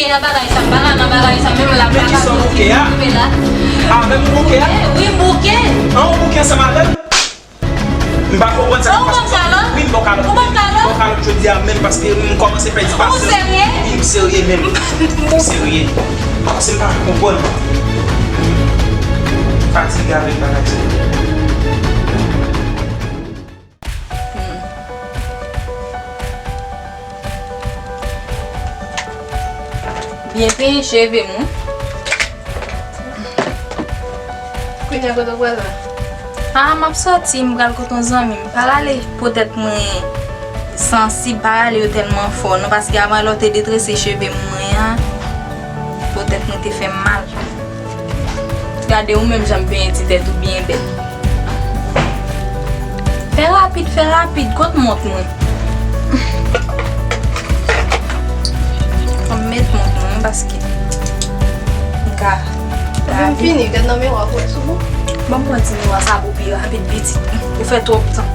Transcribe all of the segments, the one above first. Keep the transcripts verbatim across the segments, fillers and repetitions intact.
Nan bagay sa, m pa ka nan bagay sa, menm la, m pa ka soti, m kanpe la. Ah, menm ou bouke a? Wi, m bouke. An, ou bouke ansanm avè l? M pa konprann sa k ap pase. Ou ban m kalòt? Wi, m ba w kalòt. Ou ban m kalòt? M ba w kalòt jodi a menm paske m kòmanse pèdi pasyans. Ou serye? Wi, m serye menm. M serye. Paske m pa konprann. Fatige avèk bagay sa. Byen penyen cheve m wi. Kounye a kote w pral la? Ah, m ap soti, m pral kote yon zanmi m. M pral ale, potèt mwen sansib, m pral ale yo tèlman fò non, paske avan lè w te detrese cheve m mwen an, potèt mwen te fè m mal. Gade ou menm jan m penyen ti tèt ou byen bèl. Fè rapid, fè rapid, kot mont mwen? Fò m met mont mwen wi paske m ka. Vin fini, gad nan miwa pou wè si w bon. Ban m pran ti miwa sa pou pi rapid pitit. Ou fè twòp tan.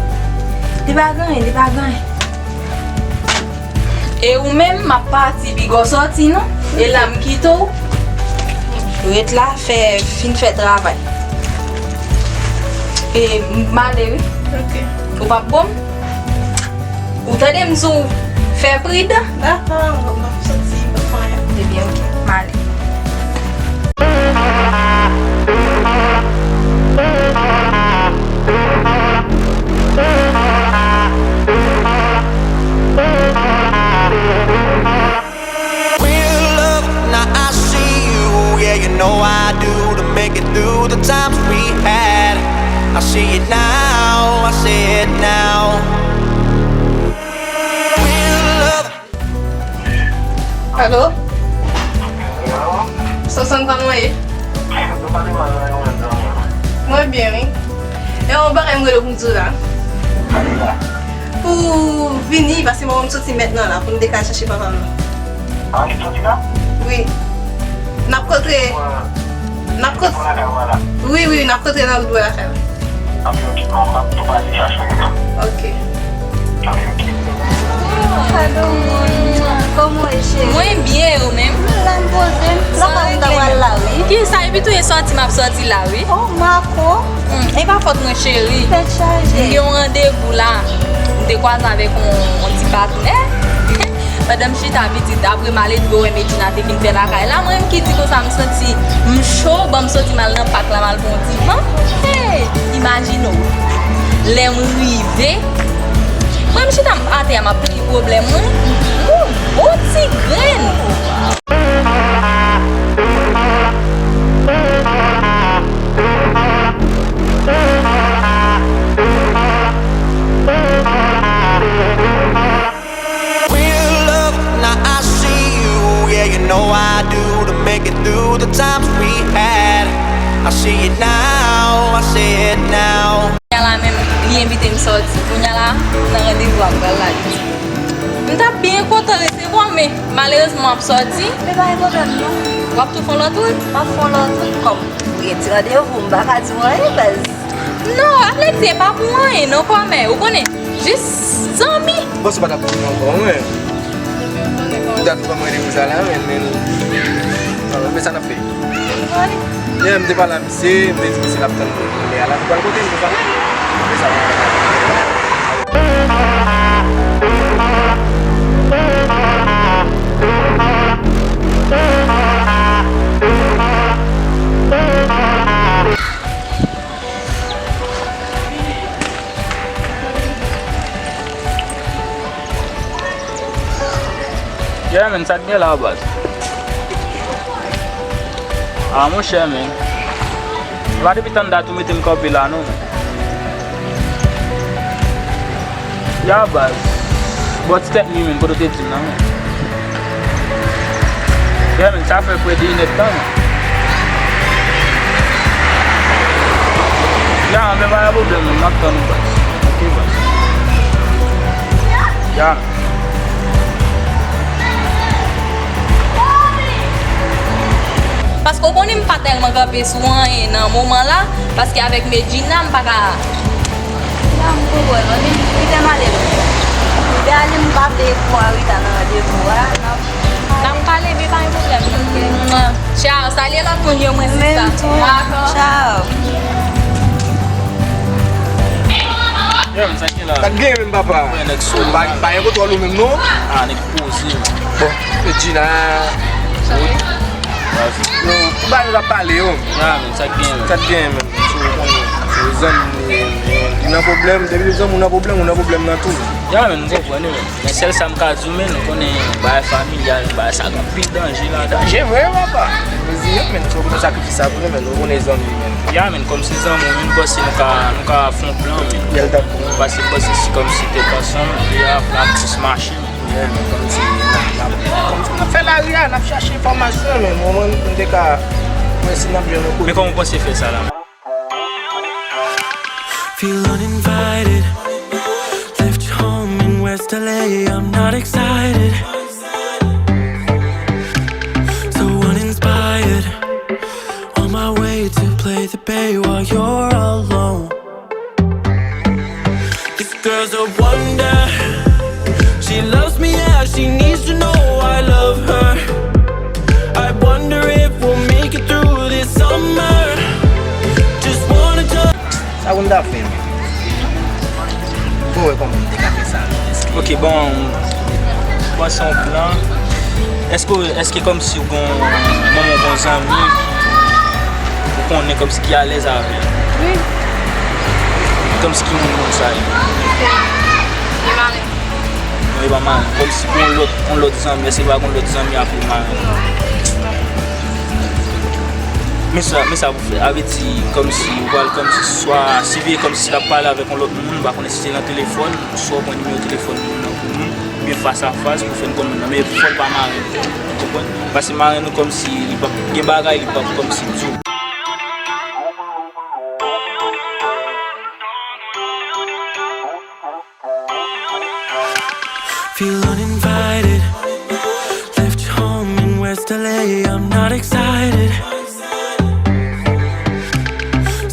Li pa gen anyen, li pa gen anyen. E ou menm, m ap pati, piga w soti non. E la m kite w. Ret la, fè, fin fè travay. E m ale wi. Ok. Ou p ap bon? Ou tande m di w fè pridan? Dakò, m ap soti, m ap fè anyen. Ebyen, ok, m ale. Real love, now I see you. Yeah, you know I do. To make it through the times we had. I see it now, I see it now. Real love. Alo? Sonson, kòman w ye? Mwen byen, wi. E yon bagay m rele w pou m di w la. Pou vini, paske mwen, m soti mentnan la, pou m te ka chache papa m nan. Ah, li soti la? Wi. N ap kontre. N ap kontre. Wi, wi, n ap kontre nan wout bò lakay la. Ok. Alo, moun. Kòman w ye, cheri? Mwen byen, e ou menm? M la, m poze m. Lakay ou m ta pral la, wi. Kisa? Epi tou e sòti m ap sòti la, wi. Oh, Marco. Hmm, e pa fòt mwen, cheri. Tèt chaje. M gen yon randevou la. M te kwaze avèk yon, yon ti patnè. Pandan m chita pitit, apre malgre wè Medjina te fin fè lakay la, mwen menm ki di konsa m santi m cho, ban m soti m al nan pak la, m al pran yon ti van. Hey! Imajine w, lè m rive, mwen m chita m atè a, m ap plede pwoblèm mwen. Yon bon ti grenn. Real love, now I see you. Yeah, you know I do. To make it through the times we had. I see it now, I see it now. Kounya la menm, li envite m sòti. Kounya la, nan randevou a m pral la, li di. M t ap byen kontan resevwa w, men malerezman m ap sòti. Men pa gen pwoblèm non. W ap tou fè yon lòt wout? M ap fè yon lòt wout kòm ou gen ti randevou, m pa ka di w anyen, baz. Non, Atleti, e pa pou anyen non, kòmè. Ou konnen, jis zanmi. Bon, si w pa t ap di m ankò, wi. Ou ta tou ban mwen randevou sa la, men, men, men sa n ap fè. Yeah, m te pale a misye, m te di misye l ap tann mwen lè a la, nou pral kote m, nou pral. Men sa. Yeah, man, sa k gen la, baz? Ah, monchè, man. E pa depi tann dat ou mete m kanpe la, non, man. Ya, baz. Bò ti tèt mi, menm, kote w te di m nan, menm. Ya, menm, sa fè prè de inèdtan, menm. Ya, men pa gen pwoblèm, menm, m ap tann ou, baz. Ok, baz. Ya, menm. Paske w konnen m pa tèlman kanpe sou anyen nan moman la, paske avèk Medjina, m pa ka. La, m konprann, li, li fè malere. Li te ale, m pa vle pran reta nan randevou a, n ap, n ap Ale, men pa gen pwoblèm, ok. Tchao, salye lòt moun yo, mwen se sa. Dakò. Tchao. Yo, men sa ki la? Sa k gen menm, papa? Wè, nèg sou. Pa, pa gen kontwòl ou menm, non? Ah, nèg poze. Bon, e Gina. Yo, pou bagay nou t ap pale, yo. Ya, men sa k gen, men. Sa k gen, men. Sou, sou zanmi, li nan pwoblèm. Depi zanmi ou nan pwoblèm, ou nan pwoblèm nan tou. Ya, men, m konprann, men. Men sèl sa m ka di w, men, nou konnen bagay familyal, bagay sa gen anpil danje ladan. Danje vre, papa. Mezi, men, nou konn sakrifis sa pou nou, men, nou konnen zanmi, men. Ya, men, kòm se zanmi w, men, m panse nou ka, nou ka fè yon plan, men. Bèl tankou. M panse, m panse si kòm si tèt ansanm, epi a, n ap jis mache, men. Yeah, men, kòm si n ap, n ap, kòm si n ap fè lari a, n ap chache enfòmasyon, men, mwen, mwen, m te ka, mwen, si n ap jwenn yon kote. Men kòman w panse fè sa la? Feel uninvited. Left your home in West L A. I'm not excited. So uninspired. On my way to play the bay while you're alone. This girl's a wonder. She loves me, yeah, she needs to know I love her. I wonder if we'll make it through this summer. Just wanna touch. Sa pou m ta fè, men? Bon, wè kòman m te ka fè sa, men. Ok, bon, m panse yon plan. Èske, èske kòmsi w gon manman, w gon zanmi ou konnen kòmsi ki alèz avè l? Wi. Kòmsi ki moun, moun sa ye? Li maren. Non, li pa maren. Kòmsi pou yon lòt, yon lòt zanmi, èske li pa gon lòt zanmi apre maren? Non. Men sa, men sa pou fè. A vle di, kòmsi, ou pral kòmsi, swa, si vye kòmsi l ap pale avèk yon lòt moun, m pa konnen si se nan telefòn, swa w pran nimewo telefòn moun nan pou nou, oubyen fas a fas pou fè n konn moun nan. Men fò l pa maren nou. Ou konprann? Paske maren nou kòmsi, li p ap gen bagay, li p ap kòmsi di w. Feel uninvited. Left your home in West L A. I'm not excited.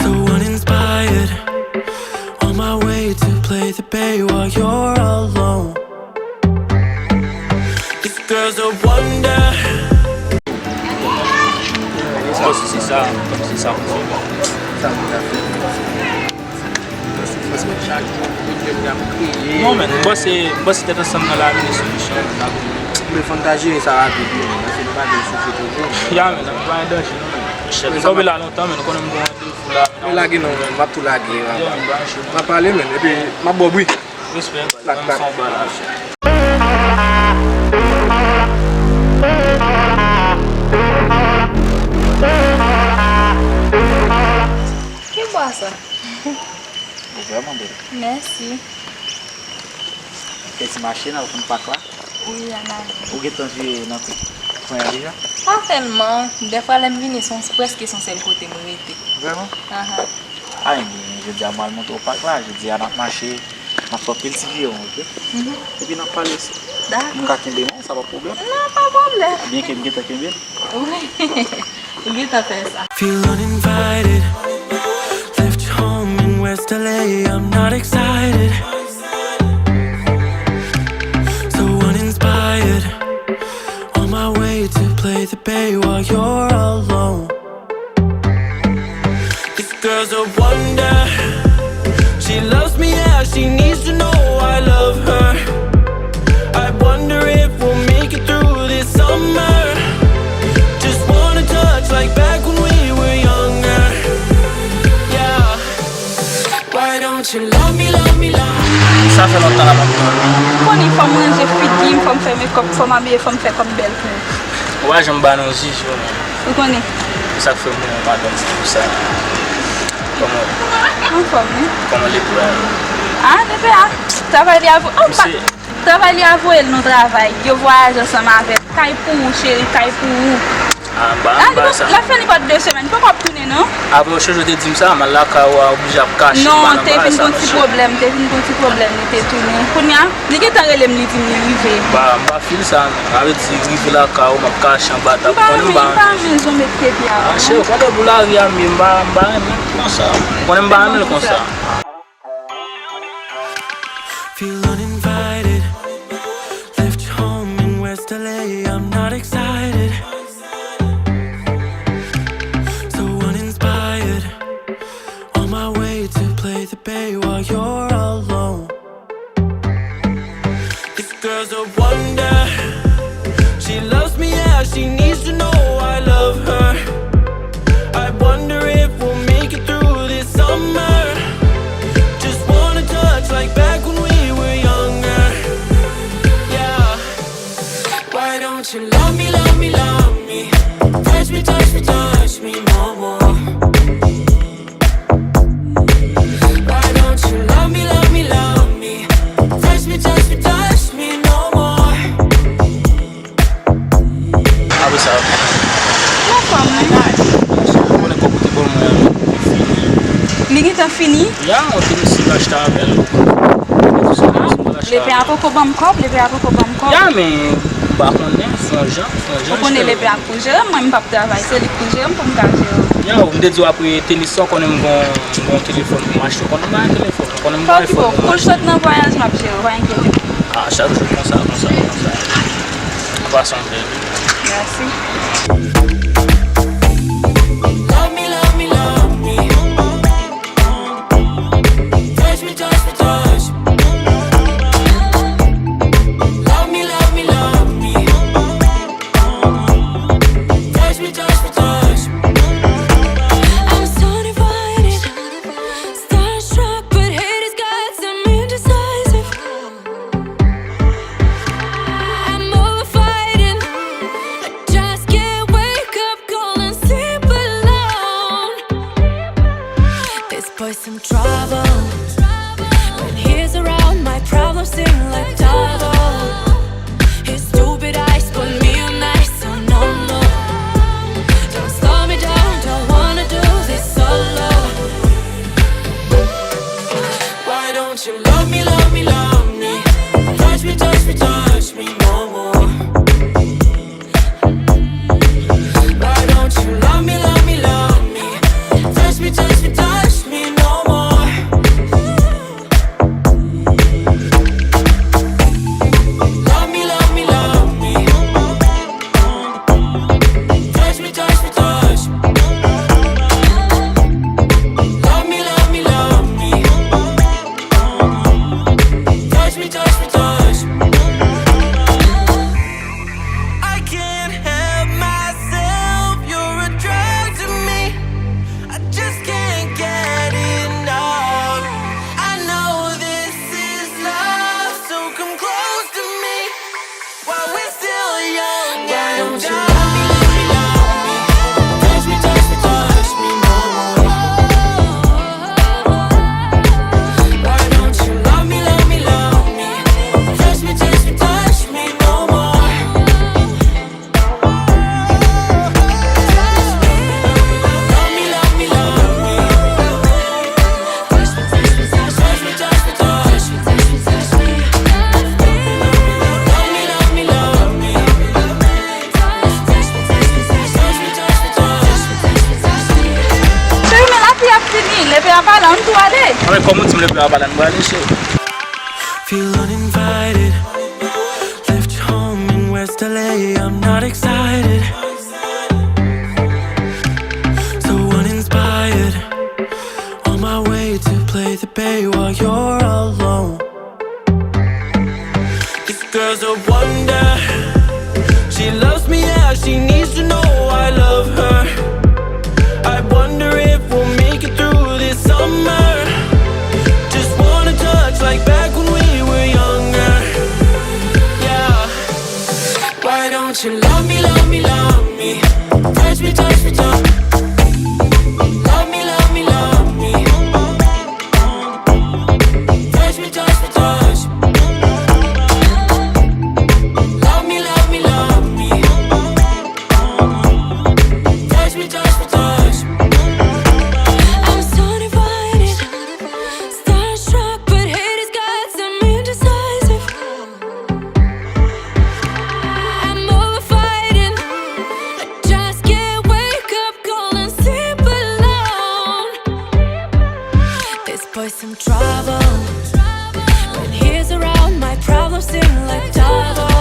So uninspired. On my way to play the bay while you're alone. This girl's a wonder. Kòmsi se sa, kòmsi se sa. Sa pou ta fè. Nan soufrans mwen chak jou, pwoblèm y ap kreye. Non, men, m panse, m panse tèt ansanm nan lavi gen solisyon, men n ap. Men fò n ta jere sa rapid, men, paske nou pa gen soufri toujou. Ya, men, nan pa gen danje, non, men. Chèf, m kanpe la lontan, men nou konnen m gen randevou la, men. Men lage non, men, m ap tou lage, papa. M ap pale, men, epi m ap ba w bri. Respè, men m fè yon bagay la. Ki bwa sa? Ou vrèman bèl. Mèsi. Kèti mache nan, ou konn pak la? Wi, ann ale. Ou gentan jwe nan tout kwen an deja? Pa tèlman. Dèfwa, lè m vini, se yon, prèske se yon sèl kote m rete. Vrèman? Ahan. A, ebyen, jodi a, m al montre w pak la. Jodi a, n ap mache, n ap fè anpil ti viwon, oke? Mhm. Epi n ap pale osi. Dakò. M ka kenbe men w, sa pa pwoblèm? Non, pa pwoblèm. Byenke m gentan kenbe l. Wi. Ou gentan fè sa. Feel uninvited. Left your home in West L A. I'm not excited. So uninspired. On my way to play the bay while you're alone. This girl's a wonder. She loves me, yeah, she needs to know I love her. I wonder if we'll make it through this summer. Just wanna touch like back when we were younger. Yeah. Why don't you love me, love me, love me? Sa fè lontan la m ap tann ou. Ou konnen fò m ranje figi m, fò m fè mekòp, fò m abiye, fò m fè kò m bèl pou ou. Ou pa janm ba nou zizi, non. Ou konnen. Se sa k fè m renmen madanm pou sa. Kòman? Anfòm, wi. Kòman lepe a ye? Ah, lepe a. Travay li a vo-, oh, pa, travay li a voye l nan travay. Yo vwayaje ansanm avè l. Kay pou ou, cheri, kay pou ou. Ah, m pa, ah, m pa sa. L ap fè nenpòt de semèn. Li poko ap tounen, non. Apre w chonje w te di m sa, m al lakay ou a, oblije ap kache, m pa nan bagay sa, non, cheri. Non, te vin gon ti pwoblèm, te vin gon ti pwoblèm, li te tounen. Kounye a, li gentan rele m, li di m li rive. M pa, m pa feel sa, non. Sa vle di, rive lakay ou, m ap kache anba tab. M pa renmen, m pa renmen jan w met kepi a. Ah, cheri, ou konnen pou lari a m ye, m pa, m pa renmen l konsa. Ou konnen m pa renmen l konsa. Feel uninvited. Left your home in West L A. I'm not excited. Girls a wonder. She loves me, yeah, she needs to know I love her. I wonder if we'll make it through this summer. Just wanna touch like back when we were younger. Yeah. Why don't you love me, love me, love me? Touch me, touch me, touch me no more. Why don't you love me, love me, love me? Touch me, touch me, touch me no more. Apre sa, anfòm, wi. Ou konnen kòb ou te ban mwen an, li fini. Li gentan fini? Ya, yon tenis m te achte avè l. Lepè a poko ban m kòb, lepè a poko ban m kòb. Ya, men m pa konnen, fè yon jan, fè yon jan. Ou konnen lepè a pou jere m, mwen m p ap travay, se li k pou jere m pou m ka jere w. Yo, m te di w apre tenis sa, w konnen m gon, m gon telefòn pou m achte, w konnen m pa gen telefòn, w konnen m gon iPhone pou m achte. Pa okipe w, kou l sot nan vwayaj, m ap jere w, pa enkyete w. Ah, chak jou konsa, konsa, konsa. An pasan, bèl. Mèsi. Love me, love me, love me. Touch me, touch me, touch me. Love me, love me, love me. Touch me, touch me, touch me. I'm so divided, starstruck, but hate has got some indecisive. I'm over fighting, I just can't wake up, cold and sleep alone. This boy's some trouble. When he's around, my problems seem like double. His stupid eyes put me on ice, so no more. Don't slow me down, don't wanna do this solo. Why don't you love me, love me, love me? Touch me, touch me, touch me no more. Why don't you love me, love me, love me? Touch me, touch me, touch me no more. Love me, love me, love me. Touch me, touch me, touch me. Love me, love me, love me. Touch me, touch me, touch me. I can't help myself, you're a drug to me. I just can't get enough. I know this is love, so come close to me while we're still young and dumb. Touch me, touch me, touch me no more. Why don't you love me, love me, love me? Touch me, touch me, touch me no more. Love me, love me, love me. Touch me, touch me, touch me, touch me, touch me, touch me. Love me, love me, love me. Touch me, touch me, touch me, touch me, touch me. Cheri, men lapli ap fini, lepè a pale, ann tou ale. Anben, kòm ou di m lepè a pale, ann prale, cheri. Feel uninvited. Left your home in West L A, I'm not excited. So uninspired. On my way to play the bay while you're alone. This girl's a wonder. She loves me, yeah, she needs to know I love her. I wonder if we'll make it through this summer. Just wanna touch like back when we were younger. Yeah. Why don't you love me, love me, love me? Touch me, touch me, touch. Love me, love me, love me. Touch me, touch me, touch me. Love me, love me, love me. Touch me, touch me, touch me. I'm so divided, starstruck, but hate has got some indecisive. I'm over fighting, I just can't wake up, cold and sleep alone. This boy's some trouble. When he's around, my problems seem like double.